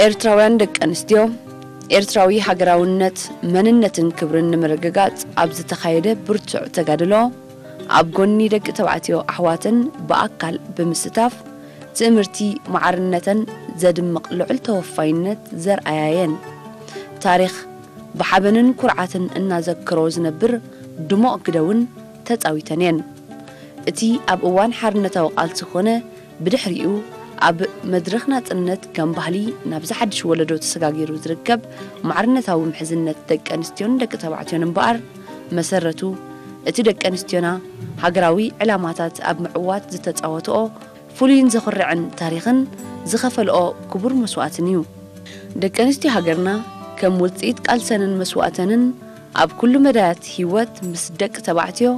ኤርትራውያን ደቂ ኣንስትዮ፣ ኤርትራዊ ሃገራውነት፣ መንነትን ክብርን ንምርግጋጽ ኣብ ዝተኻየደ ብርቱዕ ተጋድሎ፣ ኣብ ጎኒ ደቂ ተባዕትዮ ኣሕዋተን ብኣካል ብምስታፍ፣ ትእምርቲ ማዕርነተን ዘድምቕ ልዑል ተወፋይነት ዘርኣያ እየን። ታሪኽ ብሓበንን ኩርዓትን እናዘከሮ ዝነብር ድሙቕ ግደ እውን ተጻዊተን እየን። እቲ ኣብ እዋን ሓርነታዊ ቃልሲ ኮነ ብድሕሪኡ ኣብ መድረኽ ናጽነት ከም ባህሊ ናብዚ ሓድሽ ወለዶ ተሰጋጊሩ ዝርከብ ማዕርነታዊ ምሕዝነት ደቂ ኣንስትዮን ደቂ ተባዕትዮን እምበኣር፣ መሰረቱ እቲ ደቂ ኣንስትዮና ሃገራዊ ዕላማታት ኣብ ምዕዋት ዝተጻወትኦ ፍሉይን ዘኹርዕን ታሪኽን ዝኸፈልኦ ክቡር መስዋእትን እዩ። ደቂ ኣንስትዮ ሃገርና ከም ውጽኢት ቃልሰንን መስዋእተንን ኣብ ኩሉ መዳያት ህይወት ምስ ደቂ ተባዕትዮ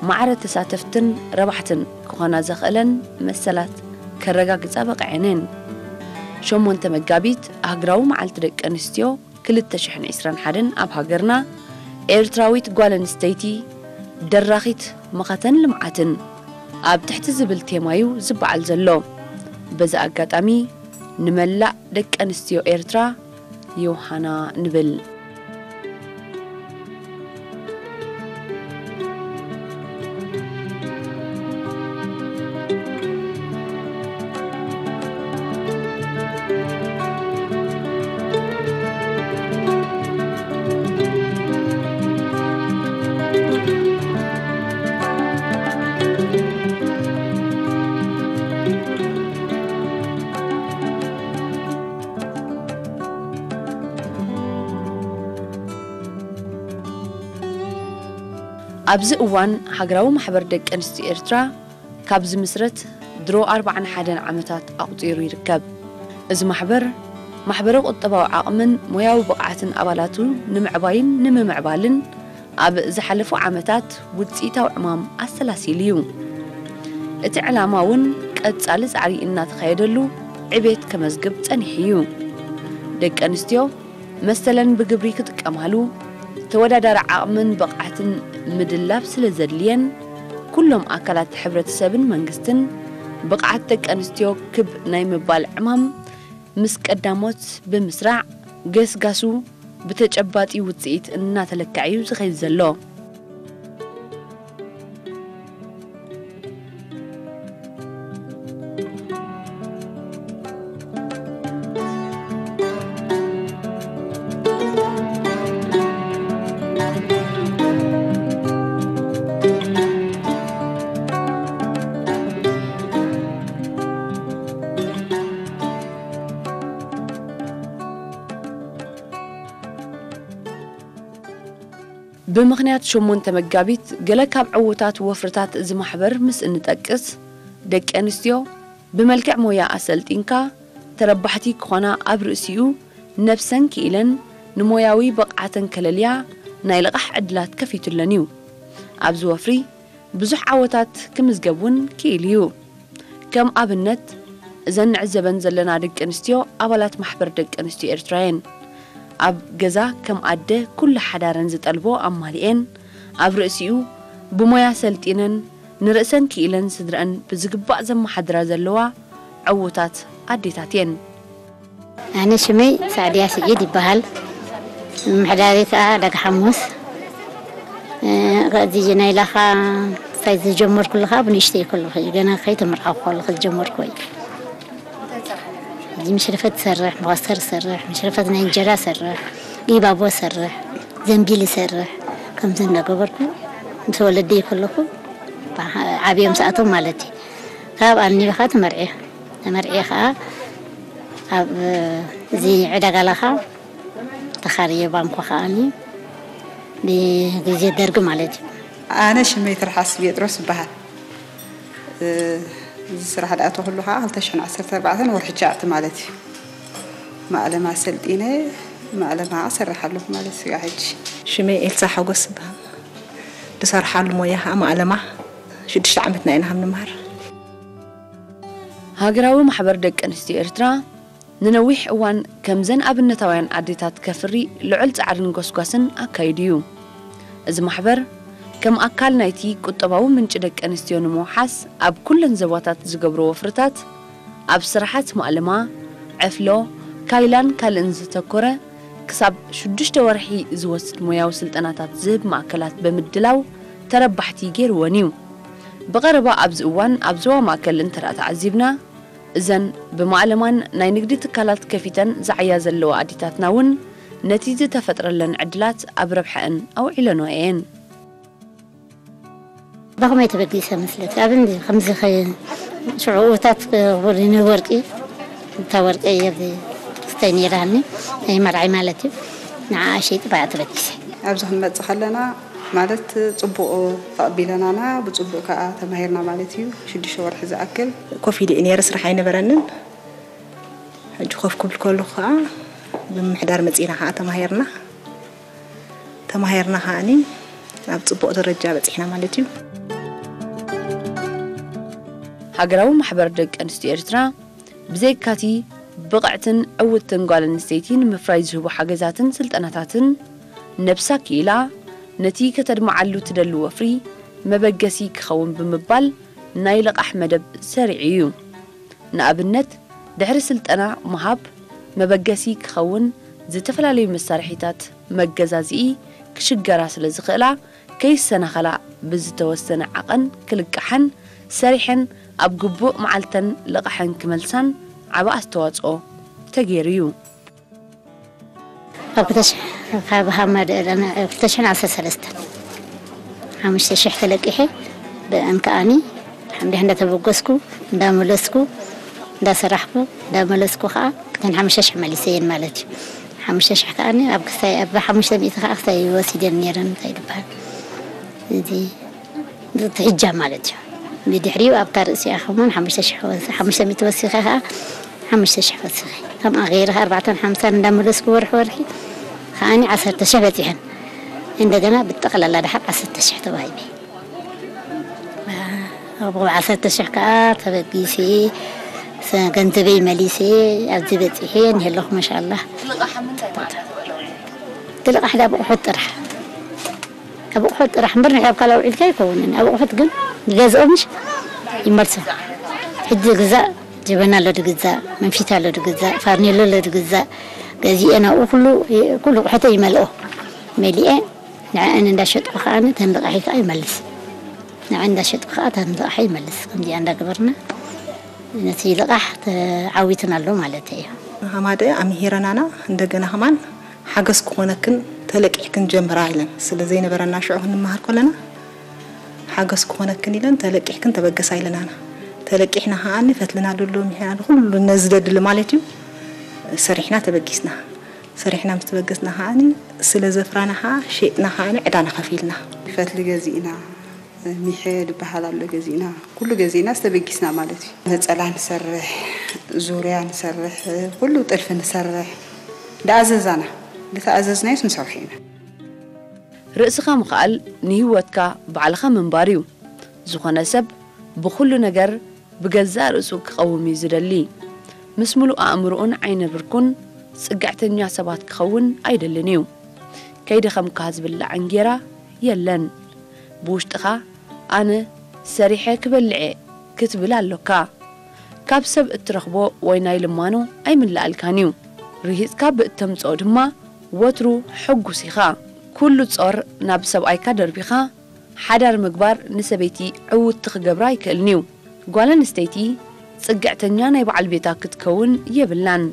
ማዕረ ተሳተፍትን ረባሕትን ክኾና ዘኽእለን መሰላት ከረጋግጻ በቒዐን እየን። ሸሞንተ መጋቢት ኣህግራዊ መዓልቲ ደቂ ኣንስትዮ ክልተ ሽሕን ዕስራን ሓደን ኣብ ሃገርና፣ ኤርትራዊት ጓል ኣንስተይቲ ደራኺት መኸተን ልምዓትን ኣብ ትሕቲ ዝብል ቴማ እዩ ዝበዓል ዘሎ። በዚ ኣጋጣሚ ንመላእ ደቂ ኣንስትዮ ኤርትራ ዮሃና ንብል። ኣብዚ እዋን ሃገራዊ ማሕበር ደቂ ኣንስትዮ ኤርትራ ካብ ዝምስረት ድሮ ኣርባዓን ሓደን ዓመታት ኣቑጺሩ ይርከብ። እዚ ማሕበር፣ ማሕበረ ቁጠባዊ ዓቕምን ሞያዊ ብቕዓትን ኣባላቱ ንምዕባይን ንምምዕባልን ኣብ ዝሓለፉ ዓመታት ውጽኢታዊ ዕማም ኣሰላሲሉ እዩ። እቲ ዕላማ እውን ቀጻሊ ጻዕሪ እናተኻየደሉ ዕቤት ከመዝግብ ጸኒሑ እዩ። ደቂ ኣንስትዮ መሰለን ብግብሪ ክጥቀማሉ፣ ተወዳዳሪ ዓቕምን ብቕዓትን ምድላብ ስለ ዘድልየን፣ ኩሎም ኣካላት ሕብረተሰብን መንግስትን ብቕዓት ደቂ ኣንስትዮ ክብ ናይ ምባል ዕማም ምስ ቀዳሞት ብምስራዕ፣ ገስጋሱ ብተጨባጢ ውጽኢት እናተለክዐ እዩ ዝኸይድ ዘሎ። ብምኽንያት ሸሞንተ መጋቢት፣ ገለ ካብ ዕዉታት ወፍርታት እዚ ማሕበር ምስ እንጠቅስ፣ ደቂ ኣንስትዮ ብመልክዕ ሞያ ኣሰልጢንካ ተረባሕቲ ክኾና፣ ኣብ ርእሲኡ ነብሰን ክኢለን ንሞያዊ ብቕዓተን ከለልያ ናይ ልቓሕ ዕድላት ከፊቱለን እዩ። ኣብዚ ወፍሪ ብዙሕ ዓወታት ክምዝገብ እውን ክኢሉ እዩ። ከም ኣብነት፣ እዘን ንዕዘበን ዘለና ደቂ ኣንስትዮ ኣባላት ማሕበር ደቂ ኣንስትዮ ኤርትራ እየን። ኣብ ገዛ ከም ኣደ ኩሉ ሓዳረን ዝጠልቦ ኣማሊኤን፣ ኣብ ርእሲኡ ብሞያ ሰልጢነን፣ ንርእሰን ክኢለን ስድረአን ብዝግባእ ዘመሓድራ ዘለዋ ዕዉታት ኣዴታት እየን። ኣነ ሽመይ ሳዕድያ ስዒድ ይበሃል። ምምሕዳሪ ከኣ ደቂ ሓሙስ። እ፣ ከዚ ናይላኻ ሳይ ዝጀመርኩሉ ከኣ ብንእሽተይ ከለኹ እዩ። ገና ከይተመርዓኹ ከለኹ ዝጀመርኩ እዩ። እዚ ምሽርፈት ትሰርሕ፣ መኸስተር ትሰርሕ፣ ምሽርፈት ናይ እንጀራ ትሰርሕ፣ ጊባቦ ትሰርሕ፣ ዘንቢል ትሰርሕ። ከምዚ እናገበርኩ ምስ ወለደይ ከለኹ፣ ዓብዮም ሰኣቶም ማለት እዩ። ካብ ኣኒብኻ ትመርዒ። ተመርዒ ኸዓ ኣብ እዚ ዕዳጋ ላኻ ተኻርየ ባንኮ ኸዓኒ ብግዜ ደርጊ ማለት እዩ። ኣነ ሽመይ ትርሓስ ጴጥሮስ እበሃል። እዚ ስራሕ ድኣተኹሉ ኸዓ ክልተ ሽሕን ዓሰርተ ኣርባዕተን ወርሒ ትሽዓተ ማለት እዩ። ማእለማ ሰልጢነ፣ ማእለማ እሰርሕ ኣለኹ ማለት እዩ። ሕጂ ሽመይ ኤልሳ ሓጎስ እበሃል። ዝሰርሓሉ ሞያ ኸዓ ማእለማ። ሽዱሽተ ዓመትና ኢና ከም ንመሃር። ሃገራዊ ማሕበር ደቂ ኣንስትዮ ኤርትራ ንነዊሕ እዋን ከምዘን ኣብነታውያን ኣዴታት ከፍሪ ልዑል ጻዕርን ጎስጓስን ኣካይዱ እዩ። እዚ ማሕበር ከም ኣካል ናይቲ ቁጠባዊ ምንጪ ደቂ ኣንስትዮ ንምውሓስ ኣብ ኩለን ዘባታት ዝገብሮ ወፍርታት፣ ኣብ ስራሓት ማእለማ፣ ዕፍሎ፣ ካይላን ካልእን ዘተኮረ ክሳብ ሽዱሽተ ወርሒ ዝወስድ ሞያዊ ስልጠናታት ዝህብ ማእከላት ብምድላው ተረባሕቲ ገይርወን እዩ። ብቐረባ ኣብዚ እዋን ኣብ ዞባ ማእከል እንተ ደኣ ተዓዚብና፣ እዘን ብማእለማን ናይ ንግዲ ትካላት ከፊተን ዝዓያ ዘለዋ ኣዴታትና እውን ነቲ ዝተፈጥረለን ዕድላት ኣብ ረብሐአን ኣውዒለንኦ እየን። ብኸመይ ተበጊሰ መስለኪ? ኣብ እንዲ ከምዚ ኸ-፣ ሽዑታት ክቡር ንወርቂ፣ እታ ወርቂ እየ ኣብዚ ክስተይ ነይራኒ፣ ናይ መርዓይ ማለት እዩ። ንዓኣ ሸይጢ ብኣ ተበጊሰ። ኣብዚ ክንመጽእ ከለና ማለት ጽቡቕ ተቐቢለናና፣ ብጽቡቕ ከኣ ተማሂርና ማለት እዩ። ሽዱሽተ ወርሒ ዝኣክል ኮፍ ኢለ እየ ነይረ፣ ስራሕ ኣይነበረንን። ሕጂ ኮፍ ክብል ከለኹ ከኣ ብምምሕዳር መጺእና ከኣ ተማሂርና። ተማሂርና ከኣኒ ኣብ ጽቡቕ ደረጃ በጺሕና ማለት እዩ። ሃገራዊ ማሕበር ደቂ ኣንስትዮ ኤርትራ ብዘይካቲ ብቕዕትን ዕውትን ጓል ኣንስተይቲ ንምፍራይ ዝህቡ ሓገዛትን ስልጠናታትን ነብሳ ክኢላ ነቲ ከተድምዓሉ ትደሊ ወፍሪ መበገሲ ክኸውን ብምባል ናይ ልቓሕ መደብ ሰሪዑ እዩ። ንኣብነት ድሕሪ ስልጠና ምሃብ መበገሲ ክኸውን ዝተፈላለዩ መሳርሒታት መገዛዝኢ ክሽገራ ስለ ዝኽእላ ከይሰናኸላ ብዝተወሰነ ዓቐን ክልቃሓን ሰሪሐን ኣብ ግቡእ መዓልተን ልቓሐን ክመልሳን ዓቢ ኣስተዋፅኦ ተገይሩ እዩ። ኣብ ክልተ ሽሕ ካብ ሃማ ደእለና ኣብ ክልተ ሽሕን ዓሰርተ ሰለስተን ሓሙሽተ ሽሕ ተለቂሐ ብአን ከኣኒ ሓምዲሕ እንዳተበገስኩ እንዳመለስኩ እንዳሰራሕኩ እንዳመለስኩ ከዓ ክተን ሓሙሽተ ሽሕ መሊሰየን ማለት እዩ። ሓሙሽተ ሽሕ ከኣኒ ኣብ ክሳይ ኣብ ሓሙሽተ ሚእቲ ከዓ ክሳይ ወሲደን ነይረን እንታይ ዝበሃል እቲ ትሕጃ ማለት እዩ። ብድሕሪኡ ኣብታ ርእሲኣ ከማን ሓሙሽተ ሽሕ ወስ-፣ ሓሙሽተ ሚእቲ ወሲኸ ከዓ ሓሙሽተ ሽሕ ወሲኸ። ከምኣ ገይረ ከዓ ኣርባዕተን ሓምሳን እንዳመለስኩ ወርሒ ወርሒ ከዓኒ ዓሰርተ ሽሕ በፂሐን። እንደገና ብጠቕላላ ደሓር ዓሰርተ ሽሕ ተዋሂበ። ኣብ ዓሰርተ ሽሕ ከዓ ተበጊሰ፣ ሰ-፣ ገንዘበይ መሊሰ፣ ኣብዚ በፂሐ እኒሀ ኣለኹ ማሻኣላህ። እቲ ልቓሕ ዳ ብቑሑት ጥራሕ ኣብ ኣቑሑት ጥራሕ እምበር ንሕና ኣብ ካልእ ኣውዒልካ ኣይከውንን። ኣብ ኣቑሑት ግን ንገዝኦ ምሽ ይመልሶ። ሕጂ ዝግዛእ ጀበና ኣሎ ድግዛእ፣ መንፊት ኣሎ ድግዛእ፣ ፋርኔሎ ኣሎ ድግዛእ። ገዚኤ ናብኡ ኩሉ ኩሉ ኣቑሑተይ ይመልኦ። መሊኤ ንዐአን እንዳሸጥኩ ከኣ እተን ልቓሒ ከኣ ይመልስ። ንዐን እንዳሸጥኩ ከኣ እተን ልቓሒ ይመልስ። ከምዚኣ እንዳገበርና ነቲ ልቓሕ ተዓዊትና ኣሎ ማለት እዩ። ሃማደ ኣምሂረናና እንደገና ከማን ሓገዝ ክኾነክን ተለቂሕክን ጀምራ ኢለን ስለ ዘይነበረና ሽዑ ክንመሃር ከለና ሓገዝ ክኾነክን ኢለን ተለቂሕክን ተበገሳ ኢለናና። ተለቂሕና ከኣኒ ፈትልና ዶሎ ሚሕና ኩሉ ነዚ ደድሊ ማለት እዩ ሰሪሕና ተበጊስና። ሰሪሕና ምስ ተበገስና ከኣኒ ስለ ዘፍራና ከኣ ሸጥና ከኣኒ ዕዳና ከፊልና። ፈትሊ ገዚእና፣ ሚሐ ዝበሃል ኣሎ ገዚእና፣ ኩሉ ገዚእና ዝተበጊስና ማለት እዩ። ነፀላ ንሰርሕ፣ ዙርያ ንሰርሕ፣ ኩሉ ጥልፊ ንሰርሕ። እንዳኣዘዛና፣ ዝተኣዘዝናዮስ ንሰርሖ ኢና። ርእስኻ ምኽኣል ንህይወትካ ባዕልኻ ምንባር እዩ። ዝኾነ ሰብ ብኹሉ ነገር ብገዛእ ርእሱ ክቐውም እዩ ዝደሊ። ምስ ምሉእ ኣእምሮኡን ዓይነ ብርኩን ጽግዕተኛ ሰባት ክኸውን ኣይደልን እዩ። ከይደኸምካ ዝብላዕ እንጌራ የለን። ብውሽጥኻ ኣነ ሰሪሐ ክበልዕ እየ ክትብል ኣሎካ። ካብ ሰብ እትረኽቦ ወይ ናይ ልማኖ ኣይምለኣልካን እዩ። ርሂጽካ ብእተምጽኦ ድማ ወትሩ ሕጉስ ኢኻ። ኩሉ ጾር ናብ ሰብኣይካ ደርቢኻ ሓዳር ምግባር ንሰበይቲ ዕውትቲ ክገብራ ኣይክእልን እዩ። ጓል ኣንስተይቲ ጽግዕተኛ ናይ በዓል ቤታ ክትከውን የብላን።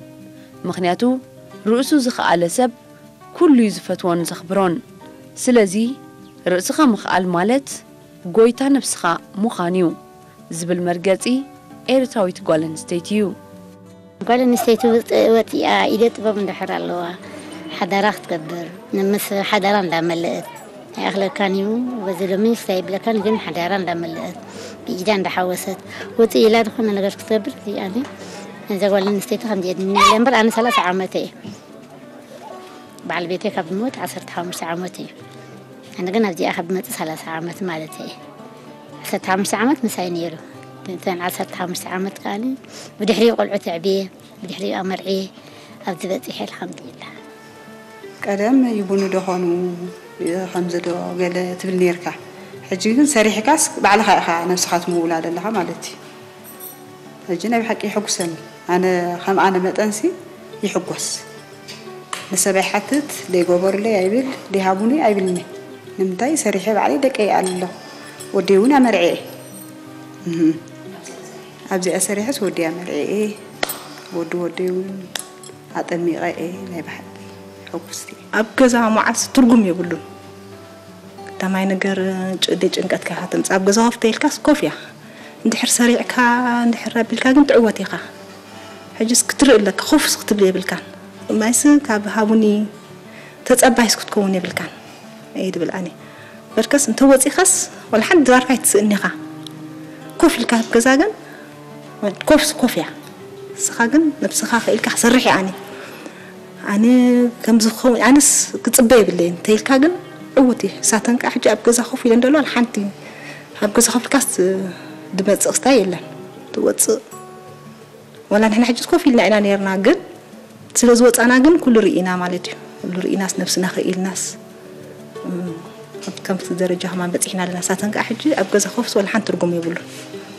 ምኽንያቱ ርእሱ ዝኸኣለ ሰብ ኩሉ እዩ ዝፈትዎን ዘኽብሮን። ስለዚ ርእስኻ ምኽኣል ማለት ጎይታ ነብስኻ ምዃን እዩ ዝብል መርገጺ ኤርትራዊት ጓል ኣንስተይቲ እዩ። ጓል ኣንስተይቲ ወጥ-፣ ወፂኣ ኢደ ጥበብ እንድሕር ኣለዋ ሓዳራ ክትገብር፣ ንምስ ሓዳራ እንዳመለእት ኣይኣኽለካን እዩ። በዚ ሎሚ ስታይ ይብለካን ግን ሓዳራ እንዳመለእት ብኢዳ እንዳሓወሰት ውፅእ ኢላ ዝኾነ ነገር ክትገብር እዚኣ እኔ ነዛ ጓል ኣንስተይቲ ከምዚ የድምና ኢለ እምበር ኣነ ሰላሳ ዓመተ እየ። በዓል ቤተይ ካብ ዝሞት ዓሰርተ ሓሙሽተ ዓመት እዩ። ኣነ ግን ኣብዚኣ ካብ ዝመፅእ ሰላሳ ዓመት ማለት እየ። ዓሰርተ ሓሙሽተ ዓመት ምሳይ ነይሩ። እተን ዓሰርተ ሓሙሽተ ዓመት ከኣኒ ብድሕሪኡ ቆልዑት ኣዕብየ፣ ብድሕሪኡ ኣመርዕየ ኣብዚ በፂሐ ኣልሓምዱሊላህ። ቀደም ይቡኑ ዶ ኾኑ ከምዚ ዶ ገለ ትብል ነይርካ። ሕጂ ግን ሰሪሕካስ ባዕልኻ ኢኻ ነብስኻ ትምውላ ዘለኻ ማለት እዩ። ሕጂ ናይ ብሓቂ የሐጉሰኒ። ኣነ ከም ኣነ መጠንሲ ይሕጎስ። ንሰበይ ሓትት ደይገበሩለይ ኣይብል ደይሃቡኒ ኣይብልኒ። ንምንታይ ሰሪሐ ባዕለይ ደቀይ ኣለኹ። ወደይ እውን ኣመርዐ እየ። እህ። ኣብዚኣ ሰሪሐስ ወደይ ኣመርዐ እየ። ወዲ ወደይ እውን ኣጠሚቐ እየ። ናይ ብሓቂ ሕጉስቲ እየ። ኣብ ገዛ መዓስ ትርጉም የብሉን። ቀዳማይ ነገር ጭ- ደይ ጭንቀትካ ኢኻ ተምፅእ። ኣብ ገዛ ኮፍ ተይልካስ ኮፍ እያ። እንድሕር ሰሪዕካ እንድሕር ኣቢልካ ግን ትዕወት ኢኻ። ሕጅስ ክትርኢ ኣለካ፣ ኮፍስ ክትብል የብልካን። ማይስ ካብ ሃቡኒ ተጸባይስ ክትከውን የብልካን። እይ ድብል ኣነ። በርከስ እንተ ወጺኻስ ወላ ሓንቲ ድራርካ ኣይትስእን ኢኻ። ኮፍ ኢልካ ኣብ ገዛ ግን ኮፍስ ኮፍ እያ። ንስኻ ግን ነብስኻ ክኢልካ ክሰርሕ እያ ኣነ። ኣነ ከምዚ ክኸውን ኣነስ ክጽበ የብለይን ተይልካ ግን ዕውት እየ። ሳተን ከዓ ሕጂ ኣብ ገዛ ኮፍ ኢለን ደለዋ ሓንቲ ኣብ ገዛ ኮፍ ኢልካስ ድመጽእ ክስታይ የለን። ትወጽእ ወላ ንሕና ሕጂ ኮፍ ኢልና ኢና ነርና፣ ግን ስለ ዝወጻና ግን ኩሉ ርኢና ማለት እዩ። ኩሉ ርኢናስ ነብስና ክኢልናስ እም፣ ኣብ ከምቲ ደረጃ ከማን በጺሕና ኣለና። ሳተን ከዓ ሕጂ ኣብ ገዛ ኮፍስ ወላ ሓንቲ ትርጉም የብሉን።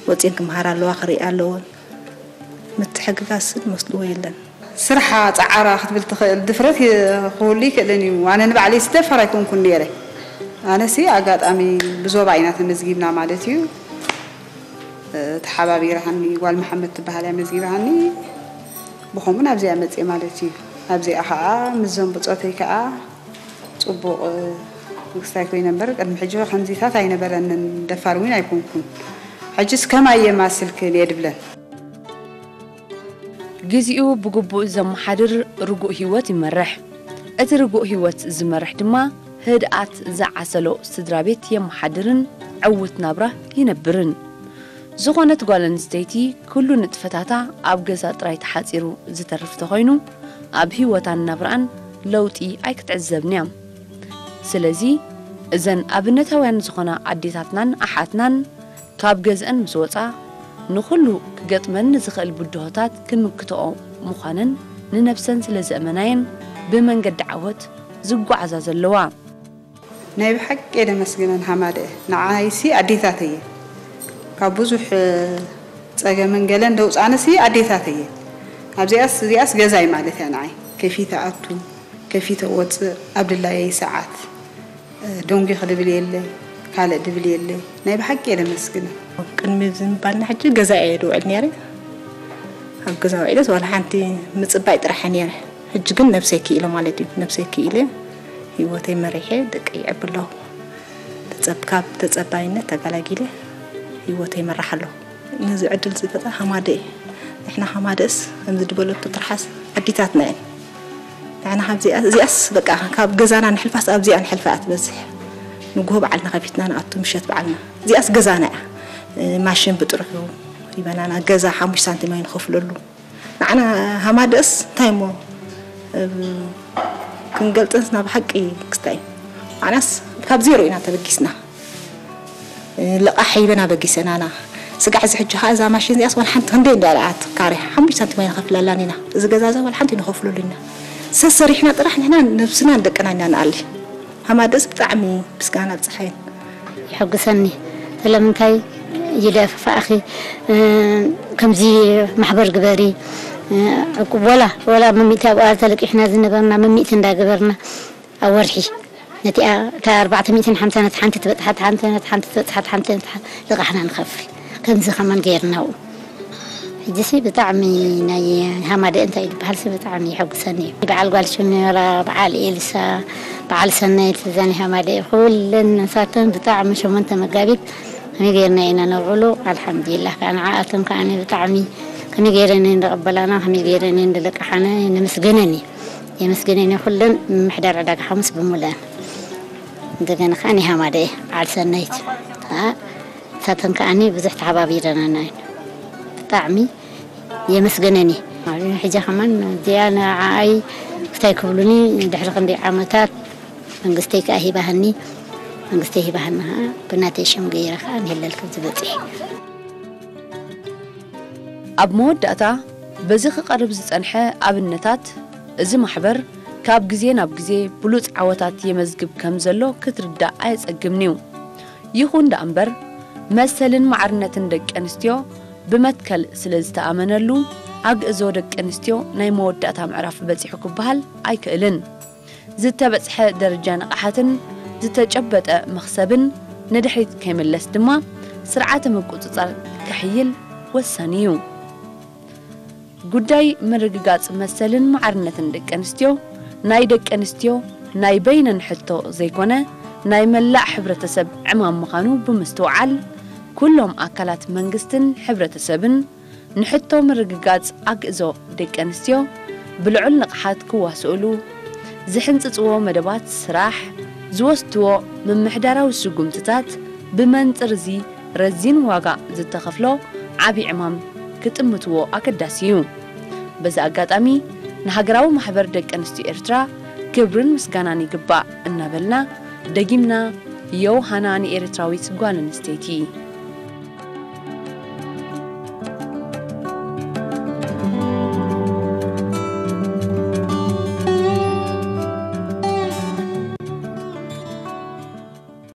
ወጺኤን ክመሃራ ኣለዋ፣ ክርኢ ኣለወን። ምትሕግጋዝን መስልዎ የለን። ስርሓ ጸዓራ ክትብል ትኽእል ድፍረት ይ- ክህሉ ይክእልን እዩ። ኣነ ንባዕለይ ስደፈር ኣይኮንኩን ነይረ። ኣነሲ ኣጋጣሚ ብዞባ ኢና ተመዝጊብና ማለት እዩ። እ፣ ተሓባቢራሃኒ ጓል መሓመድ ትበሃል እያ መዝጊባሃኒ። ብኸምኡ ናብዚኣ መፅእ ማለት እዩ። ኣብዚኣ ከዓ ምስ ዘንብፆተይ ከዓ ፅቡቕ እ፣ ክስታይ ኮይነ እምበር ቅድሚ ሕጂ ከምዚታት ኣይነበረንን። ደፋር እውን ኣይኮንኩን። ሕጅስ ከማይ የማስልክን እየ ድብለን። ግዜኡ ብግቡእ ዘመሓድር ርጉእ ህይወት ይመርሕ። እቲ ርጉእ ህይወት ዝመርሕ ድማ ህድኣት ዝዓሰሎ ስድራ ቤት የመሓድርን ዕዉት ናብራ ይነብርን። ዝኾነት ጓል ኣንስተይቲ ኩሉ ንጥፈታታ ኣብ ገዛ ጥራይ ተሓጺሩ ዝተርፍ ተኾይኑ ኣብ ህይወታን ናብራኣን ለውጢ ኣይክትዕዘብን እያ። ስለዚ እዘን ኣብነታውያን ዝኾና ኣዴታትናን ኣሓትናን ካብ ገዝአን ምስ ወፃ ንኹሉ ክገጥመን ንዝኽእል ብድሆታት ክንምክትኦ ምዃነን ንነብሰን ስለ ዘእመናየን ብመንገዲ ዓወት ዝጓዓዛ ዘለዋ። ናይ ብሓቂ የደመስግነን ሃማደ ንዓይሲ ኣዴታተየ ካብ ብዙሕ ጸገምን ገለን ደውፃነሲ ኣዴታተየ ኣብዚኣስ እዚኣስ ገዛይ ማለት እያ ንዓይ ከፊተ ኣቱ ከፊተ ወፅእ ኣብ ድላየይ ሰዓት ደንጉ ክድብል የለ ካልእ ድብል የለ ናይ ብሓቂ የደመስግነ። ቅድሚ እዚ ምባልና ሕጂ ገዛ እየ ድውዕል ነይረ። ኣብ ገዛ ውዒለስ ዋላ ሓንቲ ምፅባይ ጥራሕ ነይረ። ሕጂ ግን ነብሰይ ክኢለ ማለት እዩ። ነብሰይ ክኢለ ህይወተይ መሪሐ ደቀይ ይዕቢ ኣለኹ። ተፀብ- ካብ ተፀባይነት ተገላጊለ ህይወተይ ይመራሕ ኣለኹ። ነዚ ዕድል ዝፈጠረ ሃማደ እዩ። ንሕና ሃማደስ ከምዚ ድበለቶ ትርሓስ ኣዲታትና እየን። ንሕና ካብዚኣ እዚኣስ በቃ ካብ ገዛና ንሕልፋስ ኣብዚኣ ንሕልፋ እያ ትበዝሕ። ንግሆ በዓልና ከፊትና ንኣቱ ምሸት በዓልና። እዚኣስ ገዛና እያ። ማሽን ብጥርሑ ይበናና ገዛ ሓሙሽተ ሳንቲም ኣይንኸፍለሉ። ንዓና ሃማደስ እንታይ እሞ ክንገልጽንስ ናብ ሓቂ ክስታይ ንዓናስ ካብ ዜሮ ኢና ተበጊስና። ልቓሕ ሂበን ኣበጊሰናና። ስጋዕ እዚ ሕጂ ኸዓ እዛ ማሽን እዚኣስ ዋላ ሓንቲ ክንደይ እንዳ ኣርኣት ካሬ ሓሙሽተ ሳንቲም ኣይንኸፍለላን ኢና። እዚ ገዛ እዚ ዋላ ሓንቲ ኣይንኸፍለሉ ኢና። ሰሰሪሕና ጥራሕ ንሕና ነብስናን ደቅና ኢና ንኣሊ። ሃማደስ ብጣዕሚ ምስጋና ብፀሓይን። የሐጉሰኒ። ስለምንታይ ይደፋእኺ ከምዚ ማሕበር ግበሪ ዕቁብ ወላ ወላ መሚእቲ ኣብ ኣር ተለቂሕና ዝነበርና መሚእቲ እንዳገበርና ኣብ ወርሒ ነቲኣ እታ ኣርባዕተ ሚእትን ሓምሳ ነቲ ሓንቲ ትበፅሓ እታ ሓንቲ ነቲ ሓንቲ ትበፅሓ እታ ሓንቲ ነቲ ሓ- ልቓሕና ንኸፍል ከምዚ ከማን ገይርና ኣብኡ ሕጂሲ ብጣዕሚ ናይ ሃማደ እንታይ ዝበሃል ሲ ብጣዕሚ የሐጉሰኒ እዩ በዓል ጓል ሽሜራ በዓል ኤልሳ በዓል ሰናይት እዛ ናይ ሃማደ ኩለን ንሳተን ብጣዕሚ ሸሞንተ መጋቢት ከመይ ገይርና ኢና ነብዕሉ ኣልሓምዱሊላህ ከዓ ንዓኣተን ከዓ ብጣዕሚ ከመይ ገይረን እየን ዝቐበላና ከመይ ገይረን እየን ዝለቅሓና ነመስግነን እየ የመስግነን እየ ኩለን ምምሕዳር ዕዳጋ ሓሙስ ብምሉአን እንደገና ከዓ ናይ ሃማደ እየ በዓል ሰናይት ከዓ ንሳተን ከዓ ብዙሕ ተሓባቢረናና እየን ብጣዕሚ የመስግነን እየ ሕጂ ከማን እዚኣ ንዓኣይ እንታይ ክብሉኒ ድሕሪ ክንደይ ዓመታት መንግስተይ ከዓ ሂባሃኒ መንግስተይ ሂባሃኒ ከዓ ብናተይ ሽም ገይረ ከዓ ንህለል ከምዚ በፂሐ ኣብ መወዳእታ በዚ ክቐርብ ዝጸንሐ ኣብነታት እዚ ማሕበር ካብ ግዜ ናብ ግዜ ብሉጽ ዓወታት የመዝግብ ከም ዘሎ ክትርዳእ ኣየጸግምን'ዩ። ይኹን ደኣ እምበር መሰልን ማዕርነትን ደቂ ኣንስትዮ ብመትከል ስለ ዝተኣመነሉ ኣግእዞ ደቂ ኣንስትዮ ናይ መወዳእታ ምዕራፍ በጺሑ ክበሃል ኣይክእልን። ዝተበጽሐ ደረጃ ንቕሓትን ዝተጨበጠ መኽሰብን ንድሕሪት ከይምለስ ድማ ስርዓተ ምቁጽጻር ክሕይል ወሳኒ እዩ። ጉዳይ ምርግጋጽ መሰልን ማዕርነትን ደቂ ኣንስትዮ ናይ ደቂ ኣንስትዮ ናይ በይነን ሕቶ ዘይኮነ ናይ መላእ ሕብረተሰብ ዕማም ምዃኑ ብምስትውዓል ኩሎም ኣካላት መንግስትን ሕብረተሰብን ንሕቶ ምርግጋጽ ኣግእዞ ደቂ ኣንስትዮ ብልዑል ንቕሓት ክዋስኡሉ ዝሕንጽጽዎ መደባት ስራሕ ዝወስድዎ ምምሕዳራዊ ስጉምትታት ብመንጽር እዚ ረዚን ዋጋ ዝተኸፍሎ ዓቢ ዕማም ክጥምትዎ ኣገዳሲ እዩ። በዚ ኣጋጣሚ ንሃገራዊ ማሕበር ደቂ ኣንስትዮ ኤርትራ ክብርን ምስጋናን ይግባእ እናበልና ደጊምና ዮሃና ንኤርትራዊት ጓል ኣንስተይቲ